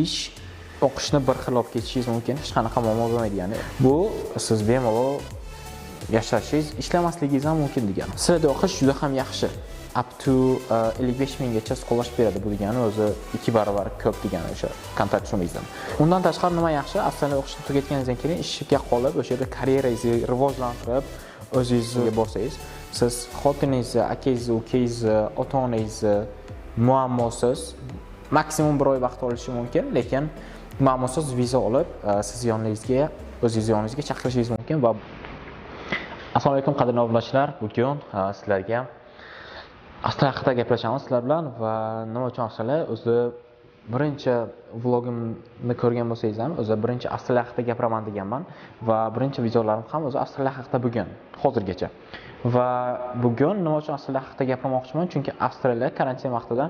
ish, o'qishni bir xil olib ketishingiz mumkin, hech qanaqa muammo bo'lmaydi. Ya'ni bu siz bemalol yashashingiz, ishlamasligingiz ham mumkin degani. Sizlarda o'qish juda ham yaxshi. Up to 55 minggacha scholarship beradi. Bu degani o'zi 2 barobar ko'p degani o'sha kontrakt summangizdan. Undan tashqari nima yaxshi? Avstraliyada o'qishni tugatganingizdan keyin ishga qolib, o'sha yerda karyerangizni rivojlantirib, o'zingizga borsangiz, siz xotiningizni, akangizni, ukangizni, ota onangizni muammosiz, maksimum bir oy vaqt olishi mumkin, lekin muammosiz viza olib, siz yoningizga, o'zingizni yoningizga chaqirishingiz mumkin. Va assalomu alaykum, qadrli obunachilar! Bugun sizlarga Avstraliya haqida gaplashamiz sizlar bilan. Va nima uchun Avstraliya? O'zi birinchi vlogimni ko'rgan bo'lsangiz ham, o'zi birinchi Avstraliya haqida gapiraman deganman va birinchi videolarim ham o'zi Avstraliya haqida bo'lgan hozirgacha. Va bugun nima uchun Avstraliya haqida gapirmoqchiman? Chunki Avstraliya karantin vaqtida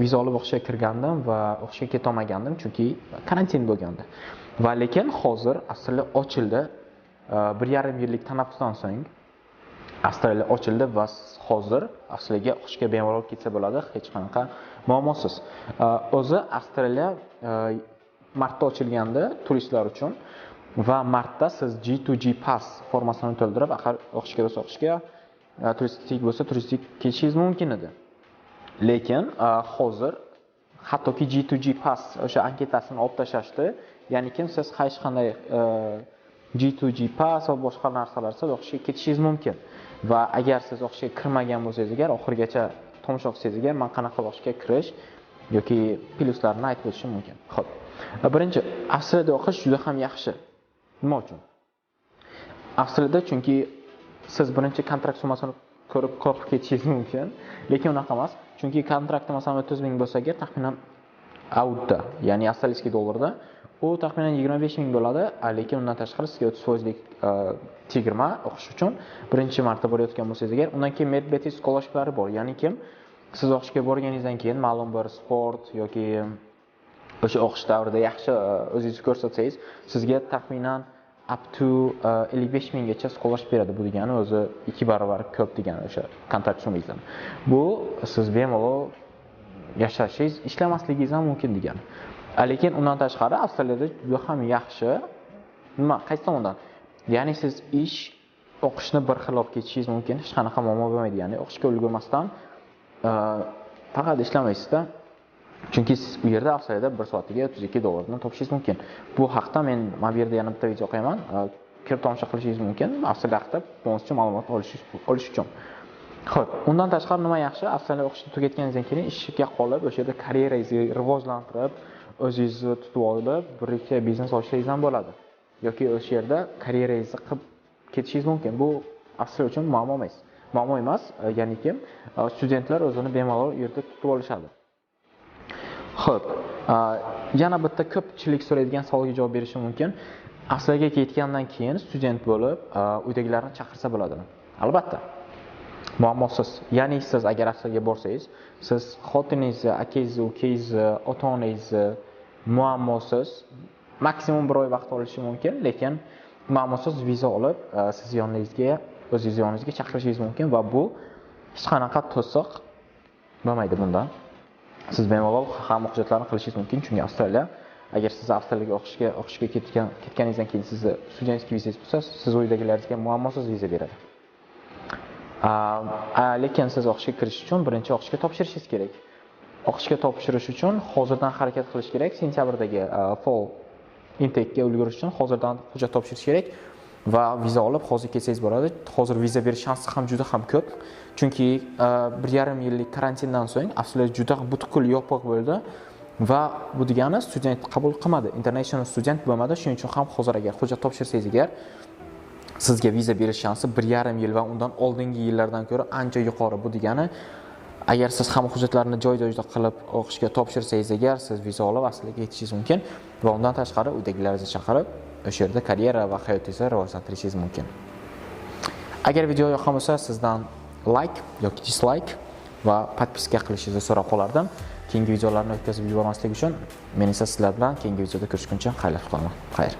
viza olib o'qishga kirgandim va o'qishga ketolmagandim, chunki karantin bo'lgandi. Va lekin hozir Avstraliya ochildi. 1,5 yillik tanaffusdan so'ng Avstraliya ochildi va hozir Avstraliyaga o'qishga bemalol ketsa bo'ladi, hech qanaqa muammosiz. O'zi Avstraliya martda ochilgandi turistlar uchun va martda siz G2G pass formasini to'ldirib, agar o'qishga bo'lsa o'qishga, turistik bo'lsa turistik ketishingiz mumkin edi. Lekin hozir hattoki G2G pass o'sha anketasini olib tashlashdi. Ya'ni kim siz hech qanday G2G pass va boshqa narsalarsiz o'qishga ketishingiz mumkin. Va agar siz o'qishga kirmagan bo'lsangiz, agar oxirigacha tomosha qilsangiz agar, man qanaqa qilib o'qishga kirish yoki plyuslarini aytib o'tishim mumkin. Xo'p. Birinchi, Avstraliyada o'qish juda ham yaxshi. Nima uchun? Avstraliyada chunki siz birinchi kontrakt summasini ko'rib qo'rqib ketishingiz mumkin, lekin unaqa emas. Chunki kontraktda, masalan, 30 ming bo'lsa agar, taxminan AUDda, ya'ni австралийский dollarda u taxminan 25 ming bo'ladi, lekin undan tashqari sizga 30 foizlik chegirma o'qish uchun birinchi marta borayotgan bo'lsangiz agar. Undan keyin Merit scholarshiplari bor, ya'ni kim siz o'qishga borganingizdan keyin ma'lum bir sport yoki o'sha o'qish davrida yaxshi o'zingizni ko'rsatsangiz, sizga taxminan up to 55 minggacha scholarship beradi. Bu degani o'zi 2 barobar ko'p degani o'sha kontrakt summangizdan. Bu siz bemalol yashashingiz, ishlamasligingiz ham mumkin degani. Lekin undan tashqari Avstraliyada juda ham yaxshi nima, qaysi tomondan? Ya'ni siz ish, o'qishni bir xil olib ketishingiz mumkin, hech qanaqa muammo bo'lmaydi. Ya'ni o'qishga ulgurmasdan faqat ishlamaysizda, chunki siz u yerda, Avstraliyada bir soatiga 32 dollardan topishingiz mumkin. Bu haqda men mana bu yerda yana bitta video qo'yaman, kirib tomosha qilishingiz mumkin Avstraliya haqida полностью ma'lumot olish uchun. Xo'p, undan tashqari nima yaxshi? Avstraliyada o'qishni tugatganingizdan keyin ishga qolib, o'sha yerda karyerangizni rivojlantirib, o'zingizni tutib olib, bir ikki biznes ochsangiz ham bo'ladi yoki o'sha yerda karyerangizni qilib ketishingiz mumkin. Bu Avstraliya uchun muammo emas, muammo emas. Ya'niki studentlar o'zini bemalol u yerda tutib olishadi. Xo'p, yana bitta ko'pchilik so'raydigan savolga javob berishim mumkin. Avstraliyaga ketgandan keyin student bo'lib, uydagilarni chaqirsa bo'ladimi? Albatta. Muammosiz. Ya'ni siz agar Avstraliyaga borsangiz, siz xotiningizni, akangizni, ukangizni, ota onangizni muammosiz, maksimum bir oy vaqt olishi mumkin, lekin muammosiz viza olib, siz yoningizga, o'zingizni yoningizga chaqirishingiz mumkin va bu hech qanaqa to'siq bo'lmaydi bundan. Siz bemalol hamma hujjatlarni qilishingiz mumkin, chunki Avstraliya, agar siz Avstraliyaga o'qishga ketganingizdan keyin sizni студенческий vizangiz bo'lsa, siz uydagilaringizga muammosiz viza beradi. Lekin siz o'qishga kirish uchun birinchi o'qishga topshirishingiz kerak. O'qishga topshirish uchun hozirdan harakat qilish kerak. Sentyabrdagi fall intake'ga ulgurish uchun hozirdan hujjat topshirish kerak va viza olib hozir kelsangiz bo'ladi. Hozir viza berish shansi ham juda ham ko'p, chunki 1,5 yillik karantindan so'ng Avstraliya juda butkul yopiq bo'ldi va bu degani student qabul qilmadi, international student bo'lmadi. Shuning uchun ham hozir agar hujjat topshirsangiz agar, sizga viza berish shansi 1,5 yil va undan oldingi yillardan ko'ra ancha yuqori. Bu degani, agar siz hamma hujjatlarni joy joyida qilib o'qishga topshirsangiz agar, siz viza olib Avstraliyaga ketishingiz mumkin va undan tashqari uydagilaringizni chaqirib, o'sha yerda karyera va hayotingizni rivojlantirishingiz mumkin. Agar video yoqqan bo'lsa, sizdan like yoki dislike va подписка qilishingizni so'rab qolardim, keyingi videolarni o'tkazib yubormaslik uchun. Men esa sizlar bilan keyingi videoda ko'rishguncha xayrlashib qolaman. Xayr.